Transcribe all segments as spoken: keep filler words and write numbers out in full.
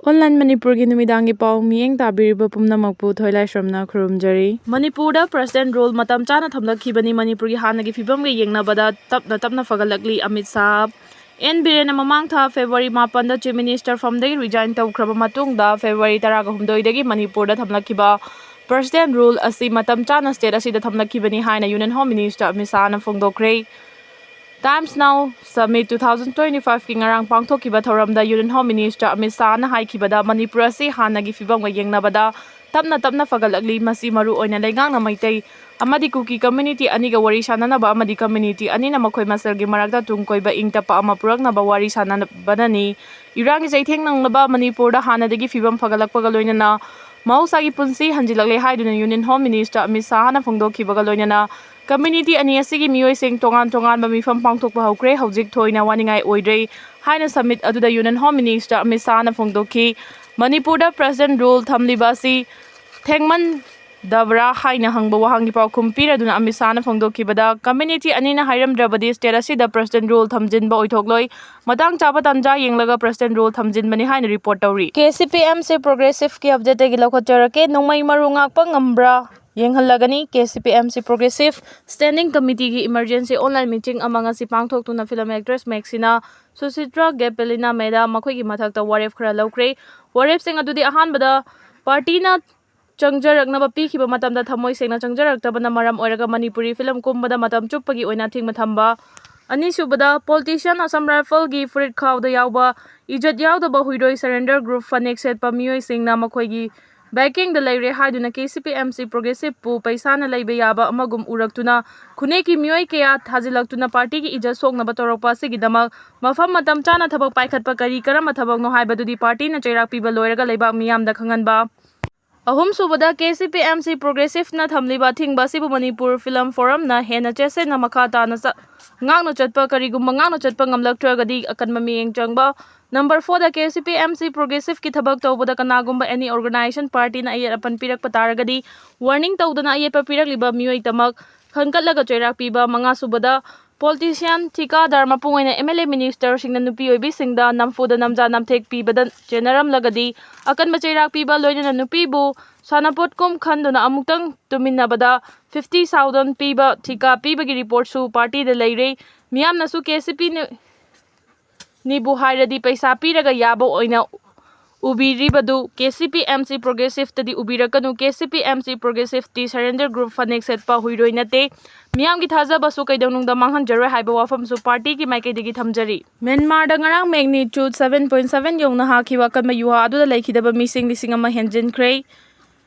Online ꯃꯅꯤꯄꯨꯔꯒꯤ ꯅꯨꯃꯤꯗꯥꯡꯒꯤ ꯄꯥꯎ ꯃꯤꯠꯌꯦꯡ ꯇꯥꯕꯤꯔꯤꯕ ꯄꯨꯝꯅꯃꯛꯄꯨ ꯊꯣꯏꯂꯥꯏꯁ꯭ꯔꯝꯅ ꯈꯨꯔꯨꯝꯖꯔꯤ꯫ ꯃꯅꯤꯄꯨꯔꯗ President Rule ꯃꯇꯝ ꯆꯥꯅ ꯊꯝꯂꯛꯈꯤꯕꯅꯤ꯫ ꯃꯅꯤꯄꯨꯔꯒꯤ ꯍꯥꯟꯅꯒꯤ ꯐꯤꯕꯝꯒ ꯌꯦꯡꯅꯕꯗ ꯇꯞꯅ ꯇꯞꯅ ꯐꯒꯠꯂꯛꯂꯤ, ꯑꯃꯤꯠ ꯁꯥꯍ꯫ ꯑꯦꯟ ꯕꯤꯔꯦꯟꯅ ꯃꯃꯥꯡ ꯊꯥ February ꯃꯥꯄꯟꯗ Chief Minister ꯐꯝꯗꯒꯤ resign ꯇꯧꯈ꯭ꯔꯕ ꯃꯇꯨꯡꯗ February ꯇꯔꯥꯒ ꯍꯨꯝꯗꯣꯏꯗꯒꯤ ꯃꯅꯤꯄꯨꯔꯗ ꯊꯝꯂꯛꯈꯤꯕ President Rule ꯑꯁꯤ ꯃꯇꯝ ꯆꯥꯅ state ꯑꯁꯤꯗ ꯊꯝꯂꯛꯈꯤꯕꯅꯤ ꯍꯥꯏꯅ Union Home Minister Amit ꯁꯥꯍꯅ ꯐꯣꯡꯗꯣꯛꯈ꯭ꯔꯦ꯫ Times Now Summit two thousand twenty-five ꯀꯤ ꯉꯔꯥꯡ ꯄꯥꯡꯊꯣꯛꯈꯤꯕ ꯊꯧꯔꯝꯗ Union Home Minister Amit ꯁꯥꯍꯅ ꯍꯥꯏꯈꯤꯕꯗ, Manipur ꯑꯁꯤ ꯍꯥꯟꯅꯒꯤ ꯐꯤꯕꯝꯒ ꯌꯦꯡꯅꯕꯗ ꯇꯞꯅ ꯇꯞꯅ ꯐꯒꯠꯂꯛꯂꯤ꯫ ꯃꯁꯤ ꯃꯔꯨ ꯑꯣꯏꯅ ꯂꯩꯉꯥꯛꯅ ꯃꯩꯇꯩ ꯑꯃꯗꯤ ꯀꯨꯀꯤ community ꯑꯅꯤꯒ ꯋꯥꯔꯤ ꯁꯥꯅꯅꯕ ꯑꯃꯗꯤ community ꯑꯅꯤꯅ ꯃꯈꯣꯏ ꯃꯁꯦꯜꯒꯤ ꯃꯔꯛꯇ ꯇꯨꯡ ꯀꯣꯏꯕ ꯏꯪ ꯇꯞꯄ ꯑꯃ ꯄꯨꯔꯛꯅꯕ ꯋꯥꯔꯤ ꯁꯥꯅꯕꯅꯅꯤ꯫ ꯏꯔꯥꯡꯒꯤ ꯆꯩꯊꯦꯡ ꯅꯪꯂꯕ ꯃꯅꯤꯄꯨꯔꯗ ꯍꯥꯟꯅꯗꯒꯤ ꯐꯤꯕꯝ ꯐꯒꯠꯂꯛꯄꯒ ꯂꯣꯏꯅꯅ ꯃꯍꯧꯁꯥꯒꯤ ꯄꯨꯟꯁꯤ ꯍꯟꯖꯤꯜꯂꯛꯂꯦ ꯍꯥꯏꯗꯨꯅ Union Home Minister ꯑꯃꯤꯠ ꯁꯥꯍꯅ ꯐꯣꯡꯗꯣꯛꯈꯤꯕꯒ ꯂꯣꯏꯅꯅ community ꯑꯅꯤ ꯑꯁꯤꯒꯤ ꯃꯤꯑꯣꯏꯁꯤꯡ ꯇꯣꯉꯥꯟ ꯇꯣꯉꯥꯟꯕ ꯃꯤꯐꯝ ꯄꯥꯡꯊꯣꯛꯄ ꯍꯧꯈ꯭ꯔꯦ꯫ ꯍꯧꯖꯤꯛ ꯊꯣꯏꯅ ꯋꯥꯅꯤꯡꯉꯥꯏ ꯑꯣꯏꯗ꯭ꯔꯦ ꯍꯥꯏꯅ summit ꯑꯗꯨꯗ Union Home Minister ꯑꯃꯤꯠ ꯁꯥꯍꯅ ꯐꯣꯡꯗꯣꯛꯈꯤ꯫ ꯃꯅꯤꯄꯨꯔꯗ President Rule ꯊꯝꯂꯤꯕ ꯑꯁꯤ ꯊꯦꯡꯃꯟꯗꯕ꯭ꯔꯥ ꯍꯥꯏꯅ ꯍꯪꯕ ꯋꯥꯍꯪꯒꯤ ꯄꯥꯎꯈꯨꯝ ꯄꯤꯔꯗꯨꯅ ꯑꯃꯤꯠ ꯁꯥꯍꯅ ꯐꯣꯡꯗꯣꯛꯈꯤꯕꯗ, community ꯑꯅꯤꯅ ꯍꯥꯏꯔꯝꯗ꯭ꯔꯕꯗꯤ state ꯑꯁꯤꯗ President Rule ꯊꯝꯖꯤꯟꯕ ꯑꯣꯏꯊꯣꯛꯂꯣꯏ꯫ ꯃꯇꯥꯡ ꯆꯥꯕ ꯇꯥꯟꯖꯥ ꯌꯦꯡꯂꯒ President Rule ꯊꯝꯖꯤꯟꯕꯅꯤ ꯍꯥꯏꯅ report ꯇꯧꯔꯤ꯫ KCPMC Progressive ꯀꯤ update ꯇꯒꯤ ꯂꯧꯈꯠꯆꯔꯛꯀꯦ꯫ ꯅꯣꯡꯃꯩ ꯃꯔꯨ ꯉꯥꯛꯄ ꯉꯝꯕ꯭ꯔꯥ ꯌꯦꯡꯍꯜꯂꯒꯅꯤ꯫ KCPMC Progressive Standing Committee ꯒꯤ emergency online meeting ꯑꯃ ꯉꯁꯤ ꯄꯥꯡꯊꯣꯛꯇꯨꯅ film actress ꯃꯦꯛꯁꯤꯅꯥ ꯁꯨꯆꯤꯇ꯭ꯔꯥ ꯒꯦꯄꯦꯂꯤꯅꯥ ꯃꯦꯗꯥ ꯃꯈꯣꯏꯒꯤ ꯃꯊꯛꯇ ꯋꯥꯔꯦꯞ ꯈꯔ ꯂꯧꯈ꯭ꯔꯦ꯫ ꯋꯥꯔꯦꯞꯁꯤꯡ ꯑꯗꯨꯗꯤ, ꯑꯍꯥꯟꯕꯗ, party ꯅ ꯆꯪꯖꯔꯛꯅꯕ ꯄꯤꯈꯤꯕ ꯃꯇꯝꯗ ꯊꯃꯣꯏ ꯁꯦꯡꯅ ꯆꯪꯖꯔꯛꯇꯕꯅ ꯃꯔꯝ ꯑꯣꯏꯔꯒ ꯃꯅꯤꯄꯨꯔꯤ film ꯀꯨꯝꯕꯗ ꯃꯇꯝ ꯆꯨꯞꯄꯒꯤ ꯑꯣꯏꯅ ꯑꯊꯤꯡꯕ ꯊꯝꯕ꯫ ꯑꯅꯤꯁꯨꯕꯗ, politician Assam Rifle ꯒꯤ ꯐꯨꯔꯤꯠ ꯈꯥꯎꯗ ꯌꯥꯎꯕ ꯏꯖꯠ ꯌꯥꯎꯗꯕ ꯍꯨꯏꯔꯣꯏ surrender group ꯐꯅꯦꯛ ꯁꯦꯠꯄ ꯃꯤꯑꯣꯏꯁꯤꯡꯅ ꯃꯈꯣꯏꯒꯤ backing ꯗ ꯂꯩꯔꯦ ꯍꯥꯏꯗꯨꯅ KCPMC Progressive ꯄꯨ ꯄꯩꯁꯥꯅ ꯂꯩꯕ ꯌꯥꯕ ꯑꯃꯒꯨꯝ ꯎꯔꯛꯇꯨꯅ ꯈꯨꯟꯅꯦꯛꯀꯤ ꯃꯤꯑꯣꯏ ꯀꯌꯥ ꯊꯥꯖꯤꯜꯂꯛꯇꯨꯅ party ꯒꯤ ꯏꯖꯠ ꯁꯣꯛꯅꯕ ꯇꯧꯔꯛꯄ ꯑꯁꯤꯒꯤꯗꯃꯛ ꯃꯐꯝ ꯃꯇꯝ ꯆꯥꯅ ꯊꯕꯛ ꯄꯥꯏꯈꯠꯄ ꯀꯔꯤ ꯀꯔꯝꯕ ꯊꯕꯛꯅꯣ ꯍꯥꯏꯕꯗꯨꯗꯤ party ꯅ ꯆꯩꯔꯥꯛ ꯄꯤꯕ ꯂꯣꯏꯔꯒ ꯂꯩꯕꯥꯛ ꯃꯤꯌꯥꯝꯗ ꯈꯪꯍꯟꯕ꯫ ꯑꯍꯨꯝꯁꯨꯕꯗ, KCPMC Progressive ꯅ ꯊꯝꯂꯤꯕ ꯑꯊꯤꯡꯕ ꯑꯁꯤꯕꯨ ꯃꯅꯤꯄꯨꯔ Film Forum ꯅ ꯍꯦꯟꯅ ꯆꯦꯠꯁꯤꯟꯅ ꯃꯈꯥ ꯇꯥꯅ ꯆ-, ꯉꯥꯛꯅ ꯆꯠꯄ, ꯀꯔꯤꯒꯨꯝꯕ ꯉꯥꯛꯅ ꯆꯠꯄ ꯉꯝꯂꯛꯇ꯭ꯔꯒꯗꯤ ꯑꯀꯟꯕ ꯃꯤꯠꯌꯦꯡ ꯆꯪꯕ꯫ Number four ꯗ, KCPMC Progressive ꯀꯤ ꯊꯕꯛ ꯇꯧꯕꯗ ꯀꯅꯥꯒꯨꯝꯕ any organization party ꯅ ꯑꯌꯦꯠ ꯑꯄꯟ ꯄꯤꯔꯛꯄ ꯇꯥꯔꯒꯗꯤ warning ꯇꯧꯗꯅ ꯑꯌꯦꯠꯄ ꯄꯤꯔꯛꯂꯤꯕ ꯃꯤꯑꯣꯏ ꯇꯃꯛ ꯈꯟꯒꯠꯂꯒ ꯆꯩꯔꯥꯛ ꯄꯤꯕ꯫ ꯃꯉꯥꯁꯨꯕꯗ, ꯄꯣꯂꯤꯇꯤꯁꯤꯌꯥꯟ, ꯊꯤꯀꯥꯗꯥꯔ, ꯃꯄꯨꯡ ꯑꯣꯏꯅ ꯑꯦꯝ ꯑꯦꯜ ꯑꯦ, ꯃꯤꯅꯤꯁꯇꯔꯁꯤꯡꯅ ꯅꯨꯄꯤ ꯑꯣꯏꯕꯤꯁꯤꯡꯗ ꯅꯝꯐꯨꯗ ꯅꯝꯖꯥ ꯅꯝꯊꯦꯛ ꯄꯤꯕꯗ ꯆꯦꯟꯅꯔꯝꯂꯒꯗꯤ, ꯑꯀꯟꯕ ꯆꯩꯔꯥꯛ ꯄꯤꯕ ꯂꯣꯏꯅꯅ ꯅꯨꯄꯤꯕꯨ ꯁꯥꯟꯅꯄꯣꯠꯀꯨꯝ ꯈꯟꯗꯨꯅ ꯑꯃꯨꯛꯇꯪ ꯇꯨꯃꯤꯟꯅꯕꯗ ꯐꯤꯐꯇꯤ ꯊꯥꯎꯖꯟ ꯄꯤꯕ ꯊꯤꯀꯥ ꯄꯤꯕꯒꯤ ꯔꯤꯄꯣꯔꯠꯁꯨ ꯄꯥꯔꯇꯤꯗ ꯂꯩꯔꯦ꯫ ꯃꯤꯌꯥꯝꯅꯁꯨ ꯀꯦ ꯁꯤ ꯄꯤ ꯅꯤꯕꯨ ꯍꯥꯏꯔꯗꯤ ꯄꯩꯁꯥ ꯄꯤꯔꯒ ꯌꯥꯕ ꯑꯣꯏꯅ ꯎꯕꯤꯔꯤꯕꯗꯨ K C P M C ꯄ꯭ꯔꯣꯒ꯭ꯔꯦꯁꯤꯞꯇꯗꯤ ꯎꯕꯤꯔꯛꯀꯅꯨ꯫ K C P M C ꯄ꯭ꯔꯣꯒ꯭ꯔꯦꯁꯤꯞꯇꯤ surrender group ꯐꯅꯦꯛ ꯁꯦꯠꯄ ꯍꯨꯏꯔꯣꯏ ꯅꯠꯇꯦ꯫ ꯃꯤꯌꯥꯝꯒꯤ ꯊꯥꯖꯕꯁꯨ ꯀꯩꯗꯧꯅꯨꯡꯗ ꯃꯥꯡꯍꯟꯖꯔꯣꯏ ꯍꯥꯏꯕ ꯋꯥꯐꯝꯁꯨ ꯄꯥꯔꯇꯤꯒꯤ ꯃꯥꯏꯀꯩꯗꯒꯤ ꯊꯝꯖꯔꯤ꯫ ꯃ꯭ꯌꯥꯟꯃꯥꯔꯗ ꯉꯔꯥꯡ magnitude seven point seven ꯌꯧꯅ ꯍꯥꯈꯤꯕ ꯑꯀꯟꯕ ꯌꯨꯍꯥ ꯑꯗꯨꯗ ꯂꯩꯈꯤꯗꯕ ꯃꯤꯁꯤꯡ ꯂꯤꯁꯤꯡ ꯑꯃ ꯍꯦꯟꯖꯤꯟꯈ꯭ꯔꯦ꯫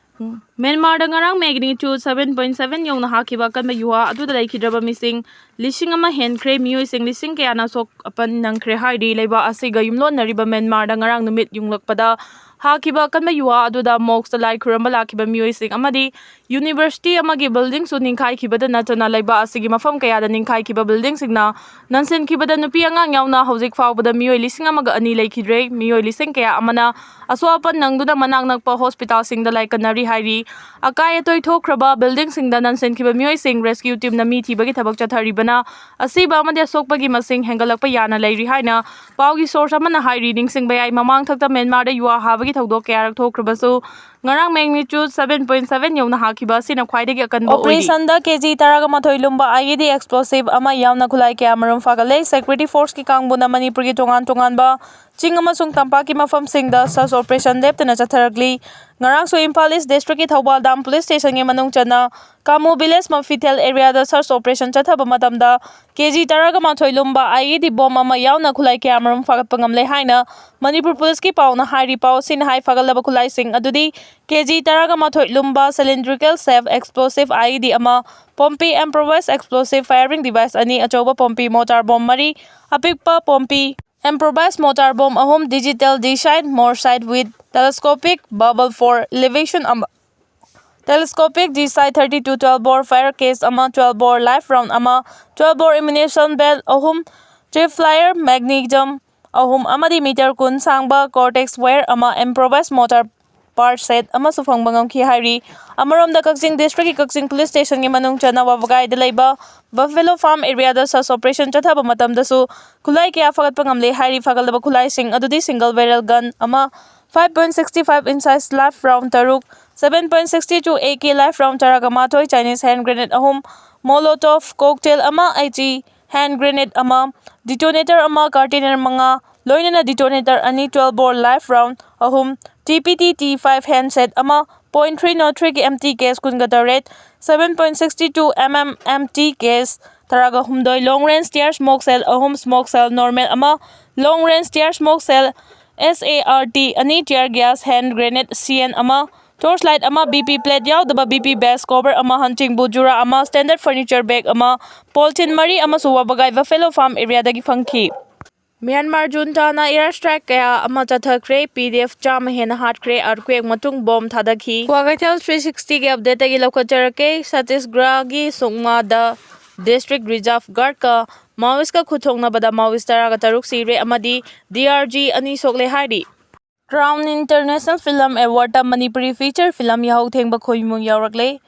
ꯃ꯭ꯌꯥꯟꯃꯥꯔꯗ ꯉꯔꯥꯡ magnitude seven point seven ꯌꯧꯅ ꯍꯥꯈꯤꯕ ꯑꯀꯟꯕ ꯌꯨꯍꯥ ꯑꯗꯨꯗ ꯂꯩꯈꯤꯗ꯭ꯔꯕ ꯃꯤꯁꯤꯡ ꯂꯤꯁꯤꯡ ꯑꯃ ꯍꯦꯟꯈ꯭ꯔꯦ꯫ ꯃꯤꯑꯣꯏꯁꯤꯡ ꯂꯤꯁꯤꯡ ꯀꯌꯥꯅ ꯑꯁꯣꯛ ꯑꯄꯟ ꯅꯪꯈ꯭ꯔꯦ ꯍꯥꯏꯔꯤ꯫ ꯂꯩꯕꯥꯛ ꯑꯁꯤꯒ ꯌꯨꯝꯂꯣꯟꯅꯔꯤꯕ ꯃ꯭ꯌꯥꯟꯃꯥꯔꯗ ꯉꯔꯥꯡ ꯅꯨꯃꯤꯠ ꯌꯨꯡꯂꯛꯄꯗ ꯍꯥꯈꯤꯕ ꯑꯀꯟꯕ ꯌꯨꯍꯥ ꯑꯗꯨꯗ ꯃꯣꯛꯁꯇ ꯂꯥꯏ ꯈꯨꯔꯨꯝꯕ ꯂꯥꯛꯈꯤꯕ ꯃꯤꯑꯣꯏꯁꯤꯡ ꯑꯃꯗꯤ ꯌꯨꯅꯤꯚꯔꯁꯤꯇꯤ ꯑꯃꯒꯤ ꯕꯤꯜꯗꯤꯡꯁꯨ ꯅꯤꯡꯈꯥꯏꯈꯤꯕꯗ ꯅꯠꯇꯅ ꯂꯩꯕꯥꯛ ꯑꯁꯤꯒꯤ ꯃꯐꯝ ꯀꯌꯥꯗ ꯅꯤꯡꯈꯥꯏꯈꯤꯕ ꯕꯤꯜꯗꯤꯡꯁꯤꯡꯅ ꯅꯟꯁꯤꯟꯈꯤꯕꯗ ꯅꯨꯄꯤ ꯑꯉꯥꯡ ꯌꯥꯎꯅ ꯍꯧꯖꯤꯛ ꯐꯥꯎꯕꯗ ꯃꯤꯑꯣꯏ ꯂꯤꯁꯤꯡ ꯑꯃꯒ ꯑꯅꯤ ꯂꯩꯈꯤꯗ꯭ꯔꯦ꯫ ꯃꯤꯑꯣꯏ ꯂꯤꯁꯤꯡ ꯀꯌꯥ ꯑꯃꯅ ꯑꯁꯣꯛ ꯑꯄꯟ ꯅꯪꯗꯨꯅ ꯃꯅꯥꯛ ꯅꯛꯄ ꯍꯣꯁꯄꯤꯇꯥꯜꯁꯤꯡꯗ ꯂꯥꯏꯀꯠꯅꯔꯤ ꯍꯥꯏꯔꯤ꯫ ꯑꯀꯥꯏ ꯑꯇꯣꯏ ꯊꯣꯛꯈ꯭ꯔꯕ ꯕꯤꯜꯗꯤꯡꯁꯤꯡꯗ ꯅꯟꯁꯤꯟꯈꯤꯕ ꯃꯤꯑꯣꯏꯁꯤꯡ ꯔꯦꯁꯀ꯭ꯌꯨ ꯇꯤꯝꯅ ꯃꯤ ꯊꯤꯕꯒꯤ ꯊꯕꯛ ꯆꯠꯊꯔꯤꯕꯅ ꯑꯁꯤꯕ ꯑꯃꯗꯤ ꯑꯁꯣꯛꯄꯒꯤ ꯃꯁꯤꯡ ꯍꯦꯟꯒꯠꯂꯛꯄ ꯌꯥꯅ ꯂꯩꯔꯤ ꯍꯥꯏꯅ ꯄꯥꯎꯒꯤ ꯁꯣꯔꯁ ꯑꯃꯅ ꯍꯥꯏꯔꯤ꯫ ꯅꯤꯡꯁꯤꯡꯕ ꯌꯥꯏ, ꯃꯃꯥꯡ ꯊꯛꯇ ꯃ꯭ꯌꯥꯟꯃꯥꯔꯗ ꯌꯨꯍꯥ ꯍꯥꯕꯒꯤ ꯊꯧꯗꯣꯛ ꯀꯌꯥꯔꯛ ꯊꯣꯛꯈ꯭ꯔꯕꯁꯨ ꯉꯔꯥꯡ magnitude seven point seven ꯌꯧꯅ ꯍꯥꯈꯤꯕ ꯑꯁꯤꯅ ꯈ꯭ꯋꯥꯏꯗꯒꯤ ꯑꯀꯟꯕ ꯑꯣꯏꯔꯤ꯫ ꯑꯣꯄꯔꯦꯁꯟꯗ ꯀꯦ ꯖꯤ ꯇꯔꯥꯒ ꯃꯥꯊꯣꯏ ꯂꯨꯝꯕ I E D explosive ꯑꯃ ꯌꯥꯎꯅ ꯈꯨꯠꯂꯥꯏ ꯀꯌꯥ ꯃꯔꯨꯝ ꯐꯥꯒꯠꯂꯦ꯫ Security Forceꯀꯤ ꯀꯥꯡꯕꯨꯅ ꯃꯅꯤꯄꯨꯔꯒꯤ ꯇꯣꯉꯥꯟ ꯇꯣꯉꯥꯟꯕ ꯆꯤꯡ ꯑꯃꯁꯨꯡ ꯇꯝꯄꯥꯛꯀꯤ ꯃꯐꯝꯁꯤꯡꯗ search operation ꯂꯦꯞꯇꯅ ꯆꯠꯊꯔꯛꯂꯤ꯫ ꯉꯔꯥꯡꯁꯨ ꯏꯝꯐꯥꯜ East Districtꯀꯤ ꯊꯧꯕꯥꯜ ꯗꯥꯝ Police Stationꯒꯤ ꯃꯅꯨꯡ ꯆꯟꯅ ꯀꯥꯃꯨ Village ꯃꯐꯤꯊꯦꯜ areaꯗ search operation ꯆꯠꯊꯕ ꯃꯇꯝꯗ ꯀꯦ ꯖꯤ ꯇꯔꯥꯒ ꯃꯥꯊꯣꯏ ꯂꯨꯝꯕ I E D bomb ꯑꯃ ꯌꯥꯎꯅ ꯈꯨꯠꯂꯥꯏ ꯀꯌꯥ ꯃꯔꯨꯝ ꯐꯥꯒꯠꯄ ꯉꯝꯂꯦ ꯍꯥꯏꯅ ꯃꯅꯤꯄꯨꯔ Policeꯀꯤ ꯄꯥꯎꯅ ꯍꯥꯏꯔꯤ꯫ ꯄꯥꯎ ꯑꯁꯤꯅ ꯍꯥꯏ, ꯐꯥꯒꯠꯂꯕ ꯈꯨꯠꯂꯥꯏꯁꯤꯡ ꯑꯗꯨꯗꯤ ꯀꯦ ꯖꯤ ꯇꯔꯥꯒ ꯃꯥꯊꯣꯏ ꯂꯨꯝꯕ cylindrical self explosive I E D ꯑꯃ, Pompey improvised explosive firing device ꯑꯅꯤ, ꯑꯆꯧꯕ ꯄꯣꯝꯄꯤ mortar bomb ꯃꯔꯤ, ꯑꯄꯤꯛꯄ ꯄꯣꯝꯄꯤ improvised mortar bomb ꯑꯍꯨꯝ, digital G-sight, more sight with telescopic bubble for elevation ꯑꯃ, telescopic G-sight thirty-two twelve bore fire case ꯑꯃ, twelve bore live round ꯑꯃ, twelve bore ammunition belt ꯑꯍꯨꯝ, tripwire magnesium ꯑꯍꯨꯝ ꯑꯃꯗꯤ meter ꯀꯨꯟ ꯁꯥꯡꯕ Cortex wire ꯑꯃ, improvised mortar per set ꯑꯃꯁꯨ ꯐꯪꯕ ꯉꯝꯈꯤ ꯍꯥꯏꯔꯤ꯫ ꯑꯃꯔꯣꯝꯗ ꯀꯛꯆꯤꯡ districtꯀꯤ ꯀꯛꯆꯤꯡ police stationꯒꯤ ꯃꯅꯨꯡ ꯆꯟꯅ ꯋꯥꯕꯒꯥꯏꯗ ꯂꯩꯕ Buffalo Farm areaꯗ search operation ꯆꯠꯊꯕ ꯃꯇꯝꯗꯁꯨ ꯈꯨꯠꯂꯥꯏ ꯀꯌꯥ ꯐꯒꯠꯄ ꯉꯝꯂꯦ ꯍꯥꯏꯔꯤ꯫ ꯐꯒꯠꯂꯕ ꯈꯨꯠꯂꯥꯏꯁꯤꯡ ꯑꯗꯨꯗꯤ single barrel gun ꯑꯃ, five point sixty five inch size live round ꯇꯔꯨꯛ, seven point six two AK live round ꯇꯔꯥꯒ ꯃꯥꯊꯣꯏ, Chinese hand grenade ꯑꯍꯨꯝ, Molotov cocktail ꯑꯃ, IG hand grenade ꯑꯃ, detonator ꯑꯃ, cartridge ꯃꯉꯥ, ꯂꯣꯏꯅꯅ detonator ꯑꯅꯤ, twelve bore live round ꯑꯍꯨꯝ, TPT T five handset ꯑꯃ, point three zero threeꯒꯤ empty case ꯀꯨꯟꯒ ꯇꯔꯦꯠ, seven point sixty two MM empty case ꯇꯔꯥꯒ ꯍꯨꯝꯗꯣꯏ, long range tear smoke shell ꯑꯍꯨꯝ, smoke shell normal ꯑꯃ, long range tear smoke shell SART ꯑꯅꯤ, tear gas hand grenade CN ꯑꯃ, torchlight ꯑꯃ, BP plate ꯌꯥꯎꯗꯕ BP vest cover ꯑꯃ, hunting boot ꯖꯨꯔꯥ ꯑꯃ, standard furniture bag ꯑꯃ, polythene ꯃꯔꯤ ꯑꯃꯁꯨ ꯋꯥꯕꯒꯥꯏ Buffalo Farm areaꯗꯒꯤ ꯐꯪꯈꯤ꯫ ꯃ꯭ꯌꯥꯟꯃꯥꯔ ꯖꯨꯟꯇꯥꯅ air strike ꯀꯌꯥ ꯑꯃ ꯆꯠꯊꯈ꯭ꯔꯦ꯫ PDF ꯆꯥꯝꯃ ꯍꯦꯟꯅ ꯍꯥꯠꯈ꯭ꯔꯦ꯫ Earthquake ꯃꯇꯨꯡ bomb ꯊꯥꯗꯈꯤ꯫ Kwakeithel three sixtyꯒꯤ updateꯇꯒꯤ ꯂꯧꯈꯠꯆꯔꯛꯀꯦ꯫ ꯁꯇꯤꯁꯒ꯭ꯔꯥꯒꯤ ꯁꯨꯛꯃꯥꯗ district reserve guardꯀ Maoistꯀ ꯈꯨꯠꯊꯣꯛꯅꯕꯗ Maoist ꯇꯔꯥꯒ ꯇꯔꯨꯛ ꯁꯤꯔꯦ ꯑꯃꯗꯤ DRG ꯑꯅꯤ ꯁꯣꯛꯂꯦ ꯍꯥꯏꯔꯤ꯫ Crown International Film Awardꯇ Manipuri feature film ꯌꯥꯍꯧ ꯊꯦꯡꯕ ꯈꯣꯏꯃꯨ ꯌꯥꯎꯔꯛꯂꯦ꯫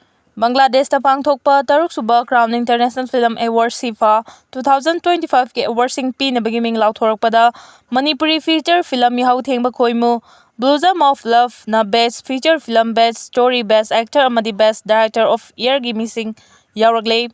ꯕꯪꯒ꯭ꯂꯥꯗꯦꯁꯇ ꯄꯥꯡꯊꯣꯛꯄ ꯇꯔꯨꯛꯁꯨꯕ Crown International Film Award, SIFA, two thousand twenty fiveꯀꯤ awardꯁꯤꯡ ꯄꯤꯅꯕꯒꯤ ꯃꯤꯡ ꯂꯥꯎꯊꯣꯔꯛꯄꯗ ꯃꯅꯤꯄꯨꯔꯤ feature film ꯌꯥꯍꯧ ꯊꯦꯡꯕ ꯈꯣꯏꯃꯨ, Blossom of Loveꯅ best feature film, best story, best actor ꯑꯃꯗꯤ best director of yearꯒꯤ ꯃꯤꯡꯁꯤꯡ ꯌꯥꯎꯔꯛꯂꯦ꯫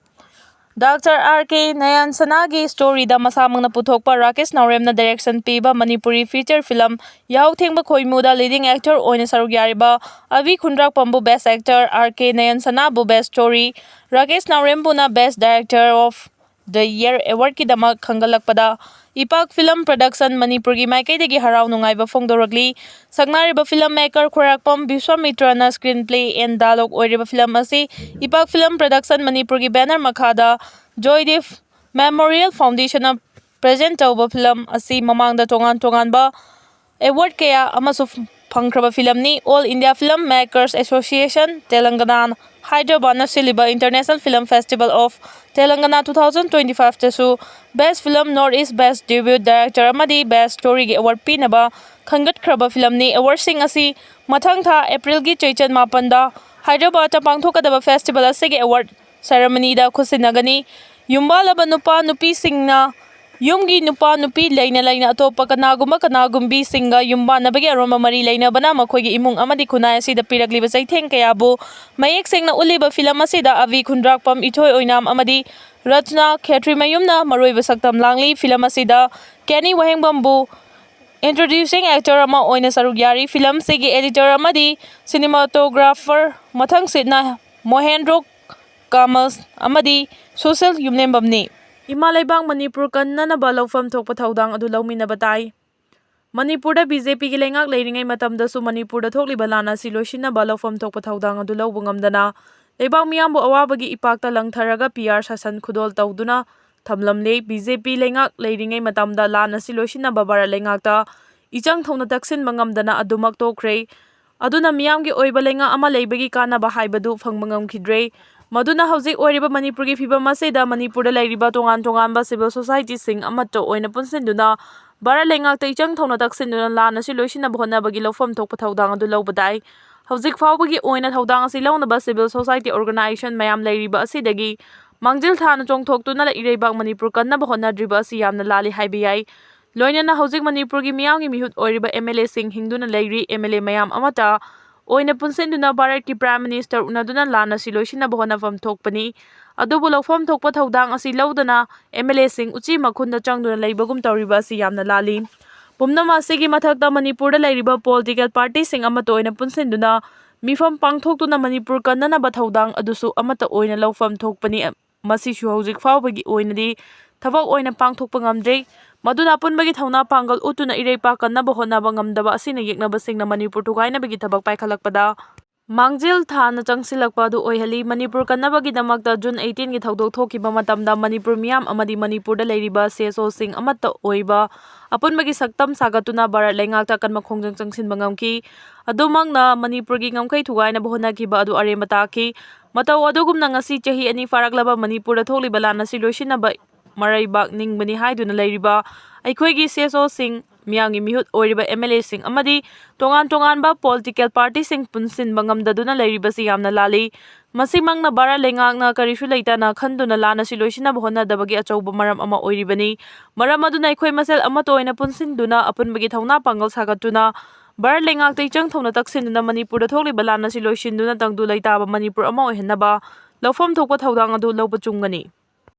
Doctor R K ꯅꯌꯟꯁꯅꯥꯒꯤ storyꯗ ꯃꯁꯥꯃꯛꯅ ꯄꯨꯊꯣꯛꯄ ꯔꯥꯀꯦꯁ ꯅꯥꯎꯔꯦꯝꯅ direction ꯄꯤꯕ Manipuri feature film ꯌꯥꯍꯧ ꯊꯦꯡꯕ ꯈꯣꯏꯃꯨꯗ leading actor ꯑꯣꯏꯅ ꯁꯔꯨꯛ ꯌꯥꯔꯤꯕ ꯑꯚꯤ ꯈꯨꯟꯗ꯭ꯔꯥꯛꯄꯝꯕꯨ best actor, R K ꯅꯌꯟꯁꯅꯥꯕꯨ best story, Rakesh ꯅꯥꯎꯔꯦꯝꯕꯨꯅ best director of the year awardꯀꯤꯗꯃꯛ ꯈꯟꯒꯠꯂꯛꯄꯗ ꯏꯄꯥꯛ Film Production ꯃꯅꯤꯄꯨꯔꯒꯤ ꯃꯥꯏꯀꯩꯗꯒꯤ ꯍꯔꯥꯎ ꯅꯨꯡꯉꯥꯏꯕ ꯐꯣꯡꯗꯣꯔꯛꯂꯤ꯫ ꯁꯛꯅꯥꯏꯔꯤꯕ film maker ꯈꯣꯏꯔꯥꯛꯄꯝ ꯕꯤꯁ꯭ꯋꯥꯃꯤꯇ꯭ꯔꯅ screenplay and dialogue ꯑꯣꯏꯔꯤꯕ film ꯑꯁꯤ ꯏꯄꯥꯛ Film Production ꯃꯅꯤꯄꯨꯔꯒꯤ banner ꯃꯈꯥꯗ ꯖꯣꯏꯗꯤꯞ Memorial Foundationꯅ present ꯇꯧꯕ film ꯑꯁꯤ ꯃꯃꯥꯡꯗ ꯇꯣꯉꯥꯟ ꯇꯣꯉꯥꯟꯕ award ꯀꯌꯥ ꯑꯃꯁꯨ ꯐꯪꯈ꯭ꯔꯕ filmꯅꯤ꯫ All India Film Makers Association, Telangana, ꯍꯥꯏꯗ꯭ꯔꯕꯥꯗꯅ ꯁꯤꯜꯂꯤꯕ International Film Festival of Telangana two thousand twenty fiveꯇꯁꯨ Best Film North East, Best Debut Director ꯑꯃꯗꯤ Best Storyꯒꯤ award ꯄꯤꯅꯕ ꯈꯟꯒꯠꯈ꯭ꯔꯕ ꯐꯤꯂꯝꯅꯤ꯫ ꯑꯦꯋꯥꯔꯗꯁꯤꯡ ꯑꯁꯤ ꯃꯊꯪ ꯊꯥ ꯑꯦꯄ꯭ꯔꯤꯜꯒꯤ ꯆꯩꯆꯟ ꯃꯥꯄꯟꯗ ꯍꯥꯏꯗ꯭ꯔꯕꯥꯗꯇ ꯄꯥꯡꯊꯣꯛꯀꯗꯕ ꯐꯦꯁꯇꯤꯚꯦꯜ ꯑꯁꯤꯒꯤ ꯑꯦꯋꯥꯔꯗ ꯁꯦꯔꯦꯃꯅꯤꯗ ꯈꯨꯠꯁꯤꯟꯅꯒꯅꯤ꯫ ꯌꯨꯝꯕꯥꯜꯂꯕ ꯅꯨꯄꯥ ꯅꯨꯄꯤꯁꯤꯡꯅ ꯌꯨꯝꯒꯤ ꯅꯨꯄꯥ ꯅꯨꯄꯤ ꯂꯩꯅ ꯂꯩꯅ ꯑꯇꯣꯞꯄ ꯀꯅꯥꯒꯨꯝꯕ ꯀꯅꯥꯒꯨꯝꯕꯤꯁꯤꯡꯒ ꯌꯨꯝꯕꯥꯟꯅꯕꯒꯤ ꯑꯔꯣꯟꯕ ꯃꯔꯤ ꯂꯩꯅꯕꯅ ꯃꯈꯣꯏꯒꯤ ꯏꯃꯨꯡ ꯑꯃꯗꯤ ꯈꯨꯟꯅꯥꯏ ꯑꯁꯤꯗ ꯄꯤꯔꯛꯂꯤꯕ ꯆꯩꯊꯦꯡ ꯀꯌꯥꯕꯨ ꯃꯌꯦꯛ ꯁꯦꯡꯅ ꯎꯠꯂꯤꯕ ꯐꯤꯂꯝ ꯑꯁꯤꯗ ꯑꯕꯤ ꯈꯨꯟꯗ꯭ꯔꯥꯛꯄꯝ, ꯏꯊꯣꯏ ꯑꯣꯏꯅꯥꯝ ꯑꯃꯗꯤ ꯔꯆꯅꯥ ꯈꯦꯇ꯭ꯔꯤꯃꯌꯨꯝꯅ ꯃꯔꯨꯑꯣꯏꯕ ꯁꯛꯇꯝ ꯂꯥꯡꯂꯤ꯫ ꯐꯤꯂꯝ ꯑꯁꯤꯗ ꯀꯦꯅꯤ ꯋꯥꯍꯦꯡꯕꯝꯕꯨ introducing actor ꯑꯃ ꯑꯣꯏꯅ ꯁꯔꯨꯛ ꯌꯥꯔꯤ꯫ ꯐꯤꯂꯝꯁꯤꯒꯤ editor ꯑꯃꯗꯤ cinematographer ꯃꯊꯪꯁꯤꯠꯅ ꯃꯣꯍꯦꯟꯗ꯭ꯔꯣ ꯀꯥꯃꯜ ꯑꯃꯗꯤ ꯁꯨꯁꯤꯜ ꯌꯨꯝꯂꯦꯝꯕꯝꯅꯤ꯫ ꯏꯃꯥ ꯂꯩꯕꯥꯛ ꯃꯅꯤꯄꯨꯔ ꯀꯟꯅꯅꯕ ꯂꯧꯐꯝ ꯊꯣꯛꯄ ꯊꯧꯗꯥꯡ ꯑꯗꯨ ꯂꯧꯃꯤꯟꯅꯕ ꯇꯥꯏ꯫ ꯃꯅꯤꯄꯨꯔꯗ BJPꯒꯤ ꯂꯩꯉꯥꯛ ꯂꯩꯔꯤꯉꯩ ꯃꯇꯝꯗꯁꯨ ꯃꯅꯤꯄꯨꯔꯗ ꯊꯣꯛꯂꯤꯕ ꯂꯥꯟ ꯑꯁꯤ ꯂꯣꯏꯁꯤꯟꯅꯕ ꯂꯧꯐꯝ ꯊꯣꯛꯄ ꯊꯧꯗꯥꯡ ꯑꯗꯨ ꯂꯧꯕ ꯉꯝꯗꯅ ꯂꯩꯕꯥꯛ ꯃꯤꯌꯥꯝꯕꯨ ꯑꯋꯥꯕꯒꯤ ꯏꯄꯥꯛꯇ ꯂꯪꯊꯔꯒ PR ꯁꯥꯁꯟ ꯈꯨꯗꯣꯜ ꯇꯧꯗꯨꯅ ꯊꯝꯂꯝꯂꯦ꯫ BJP ꯂꯩꯉꯥꯛ ꯂꯩꯔꯤꯉꯩ ꯃꯇꯝꯗ ꯂꯥꯟ ꯑꯁꯤ ꯂꯣꯏꯁꯤꯟꯅꯕ ꯚꯥꯔꯠ ꯂꯩꯉꯥꯛꯇ ꯏꯆꯪ ꯊꯧꯅ ꯇꯛꯁꯤꯟꯕ ꯉꯝꯗꯅ ꯑꯗꯨꯃꯛ ꯇꯣꯛꯈ꯭ꯔꯦ꯫ ꯑꯗꯨꯅ ꯃꯤꯌꯥꯝꯒꯤ ꯑꯣꯏꯕ ꯂꯩꯉꯥꯛ ꯑꯃ ꯂꯩꯕꯒꯤ ꯀꯥꯟꯅꯕ ꯍꯥꯏꯕꯗꯨ ꯐꯪꯕ ꯉꯝꯈꯤꯗ꯭ꯔꯦ꯫ ꯃꯗꯨꯅ ꯍꯧꯖꯤꯛ ꯑꯣꯏꯔꯤꯕ ꯃꯅꯤꯄꯨꯔꯒꯤ ꯐꯤꯕꯝ ꯑꯁꯤꯗ ꯃꯅꯤꯄꯨꯔꯗ ꯂꯩꯔꯤꯕ ꯇꯣꯉꯥꯟ ꯇꯣꯉꯥꯟꯕ civil societyꯁꯤꯡ ꯑꯃꯠꯇ ꯑꯣꯏꯅ ꯄꯨꯟꯁꯤꯟꯗꯨꯅ ꯚꯥꯔꯠ ꯂꯩꯉꯥꯛꯇ ꯏꯆꯪ ꯊꯧꯅ ꯇꯛꯁꯤꯟꯗꯨꯅ ꯂꯥꯟ ꯑꯁꯤ ꯂꯣꯏꯁꯤꯟꯅꯕ ꯍꯣꯠꯅꯕꯒꯤ ꯂꯧꯐꯝ ꯊꯣꯛꯄ ꯊꯧꯗꯥꯡ ꯑꯗꯨ ꯂꯧꯕ ꯇꯥꯏ꯫ ꯍꯧꯖꯤꯛ ꯐꯥꯎꯕꯒꯤ ꯑꯣꯏꯅ ꯊꯧꯗꯥꯡ ꯑꯁꯤ ꯂꯧꯅꯕ civil society organization ꯃꯌꯥꯝ ꯂꯩꯔꯤꯕ ꯑꯁꯤꯗꯒꯤ ꯃꯥꯡꯖꯤꯜ ꯊꯥꯅ ꯆꯣꯡꯊꯣꯛꯇꯨꯅ ꯏꯔꯩꯕꯥꯛ ꯃꯅꯤꯄꯨꯔ ꯀꯟꯅꯕ ꯍꯣꯠꯅꯗ꯭ꯔꯤꯕ ꯑꯁꯤ ꯌꯥꯝꯅ ꯂꯥꯜꯂꯤ ꯍꯥꯏꯕ ꯌꯥꯏ꯫ ꯂꯣꯏꯅꯅ ꯍꯧꯖꯤꯛ ꯃꯅꯤꯄꯨꯔꯒꯤ ꯃꯤꯌꯥꯝꯒꯤ ꯃꯤꯍꯨꯠ ꯑꯣꯏꯔꯤꯕ MLAꯁꯤꯡ ꯍꯤꯡꯗꯨꯅ ꯂꯩꯔꯤ꯫ MLA ꯃꯌꯥꯝ ꯑꯃꯠꯇ ꯑꯣꯏꯅ ꯄꯨꯟꯁꯤꯟꯗꯨꯅ ꯚꯥꯔꯠꯀꯤ Prime Minister ꯎꯅꯗꯨꯅ ꯂꯥꯟ ꯑꯁꯤ ꯂꯣꯏꯁꯤꯟꯅꯕ ꯍꯣꯠꯅꯐꯝ ꯊꯣꯛꯄꯅꯤ꯫ ꯑꯗꯨꯕꯨ ꯂꯧꯐꯝ ꯊꯣꯛꯄ ꯊꯧꯗꯥꯡ ꯑꯁꯤ ꯂꯧꯗꯅ MLAꯁꯤꯡ ꯎꯆꯤ ꯃꯈꯨꯟꯗ ꯆꯪꯗꯨꯅ ꯂꯩꯕꯒꯨꯝ ꯇꯧꯔꯤꯕ ꯑꯁꯤ ꯌꯥꯝꯅ ꯂꯥꯜꯂꯤ꯫ ꯄꯨꯝꯅꯃꯛ ꯑꯁꯤꯒꯤ ꯃꯊꯛꯇ ꯃꯅꯤꯄꯨꯔꯗ ꯂꯩꯔꯤꯕ political partyꯁꯤꯡ ꯑꯃꯠꯇ ꯑꯣꯏꯅ ꯄꯨꯟꯁꯤꯟꯗꯨꯅ ꯃꯤꯐꯝ ꯄꯥꯡꯊꯣꯛꯇꯨꯅ ꯃꯅꯤꯄꯨꯔ ꯀꯟꯅꯅꯕ ꯊꯧꯗꯥꯡ ꯑꯗꯨꯁꯨ ꯑꯃꯠꯇ ꯑꯣꯏꯅ ꯂꯧꯐꯝ ꯊꯣꯛꯄꯅꯤ꯫ ꯃꯁꯤꯁꯨ ꯍꯧꯖꯤꯛ ꯐꯥꯎꯕꯒꯤ ꯑꯣꯏꯅꯗꯤ ꯊꯕꯛ ꯑꯣꯏꯅ ꯄꯥꯡꯊꯣꯛꯄ ꯉꯝꯗ꯭ꯔꯤ꯫ ꯃꯗꯨꯅ ꯑꯄꯨꯟꯕꯒꯤ ꯊꯧꯅꯥ ꯄꯥꯡꯒꯜ ꯎꯠꯇꯨꯅ ꯏꯔꯩꯄꯥꯛ ꯀꯟꯅꯕ ꯍꯣꯠꯅꯕ ꯉꯝꯗꯕ ꯑꯁꯤꯅ ꯌꯦꯛꯅꯕꯁꯤꯡꯅ ꯃꯅꯤꯄꯨꯔ ꯊꯨꯒꯥꯏꯅꯕꯒꯤ ꯊꯕꯛ ꯄꯥꯏꯈꯠꯂꯛꯄꯗ ꯃꯥꯡꯖꯤꯜ ꯊꯥꯅ ꯆꯪꯁꯤꯜꯂꯛꯄ ꯑꯗꯨ ꯑꯣꯏꯍꯜꯂꯤ꯫ ꯃꯅꯤꯄꯨꯔ ꯀꯟꯅꯕꯒꯤꯗꯃꯛꯇ June eighteenꯒꯤ ꯊꯧꯗꯣꯛ ꯊꯣꯛꯈꯤꯕ ꯃꯇꯝꯗ ꯃꯅꯤꯄꯨꯔ ꯃꯤꯌꯥꯝ ꯑꯃꯗꯤ ꯃꯅꯤꯄꯨꯔꯗ ꯂꯩꯔꯤꯕ CSOꯁꯤꯡ ꯑꯃꯠꯇ ꯑꯣꯏꯕ ꯑꯄꯨꯟꯕꯒꯤ ꯁꯛꯇꯝ ꯁꯥꯒꯠꯇꯨꯅ ꯚꯥꯔꯠ ꯂꯩꯉꯥꯛꯇ ꯑꯀꯟꯕ ꯈꯣꯡꯖꯪ ꯆꯪꯁꯤꯟꯕ ꯉꯝꯈꯤ꯫ ꯑꯗꯨꯃꯛꯅ ꯃꯅꯤꯄꯨꯔꯒꯤ ꯉꯝꯈꯩ ꯊꯨꯒꯥꯏꯅꯕ ꯍꯣꯠꯅꯈꯤꯕ ꯑꯗꯨ ꯑꯔꯦꯝꯕ ꯇꯥꯈꯤ꯫ ꯃꯇꯧ ꯑꯗꯨꯒꯨꯝꯅ ꯉꯁꯤ ꯆꯍꯤ ꯑꯅꯤ ꯐꯥꯔꯛꯂꯕ ꯃꯅꯤꯄꯨꯔꯗ ꯊꯣꯛꯂꯤꯕ ꯂꯥꯟ ꯑꯁꯤ ꯂꯣꯏꯁꯤꯟꯅꯕ ꯃꯔꯩꯕꯥꯛ ꯅꯤꯡꯕꯅꯤ ꯍꯥꯏꯗꯨꯅ ꯂꯩꯔꯤꯕ ꯑꯩꯈꯣꯏꯒꯤ CSOꯁꯤꯡ ꯃꯤꯌꯥꯝꯒꯤ ꯃꯤꯍꯨꯠ ꯑꯣꯏꯔꯤꯕ M L A ꯁꯤꯡ ꯑꯃꯗꯤ ꯇꯣꯉꯥꯟ ꯇꯣꯉꯥꯟꯕ political party ꯁꯤꯡ ꯄꯨꯟꯁꯤꯟꯕ ꯉꯝꯗꯗꯨꯅ ꯂꯩꯔꯤꯕꯁꯤ ꯌꯥꯝꯅ ꯂꯥꯜꯂꯤ꯫ ꯃꯁꯤꯃꯛꯅ ꯚꯥꯔꯠ ꯂꯩꯉꯥꯛꯅ ꯀꯔꯤꯁꯨ ꯂꯩꯇꯅ ꯈꯟꯗꯨꯅ ꯂꯥꯟ ꯑꯁꯤ ꯂꯣꯏꯁꯤꯟꯅꯕ ꯍꯣꯠꯅꯗꯕꯒꯤ ꯑꯆꯧꯕ ꯃꯔꯝ ꯑꯃ ꯑꯣꯏꯔꯤꯕꯅꯤ꯫ ꯃꯔꯝ ꯑꯗꯨꯅ ꯑꯩꯈꯣꯏ ꯃꯁꯦꯜ ꯑꯃꯠꯇ ꯑꯣꯏꯅ ꯄꯨꯟꯁꯤꯟꯗꯨꯅ ꯑꯄꯨꯟꯕꯒꯤ ꯊꯧꯅꯥ ꯄꯥꯡꯒꯜ ꯁꯥꯒꯠꯇꯨꯅ ꯚꯥꯔꯠ ꯂꯩꯉꯥꯛꯇ ꯏꯆꯪ ꯊꯧꯅ ꯇꯛꯁꯤꯟꯗꯨꯅ ꯃꯅꯤꯄꯨꯔꯗ ꯊꯣꯛꯂꯤꯕ ꯂꯥꯟ ꯑꯁꯤ ꯂꯣꯏꯁꯤꯟꯗꯨꯅ ꯇꯪꯗꯨ ꯂꯩꯇꯥꯕ ꯃꯅꯤꯄꯨꯔ ꯑꯃ ꯑꯣꯏꯍꯟꯅꯕ ꯂꯧꯐꯝ ꯊꯣꯛꯄ ꯊꯧꯗꯥꯡ ꯑꯗꯨ ꯂꯧꯕ ꯆꯨꯝꯒꯅꯤ꯫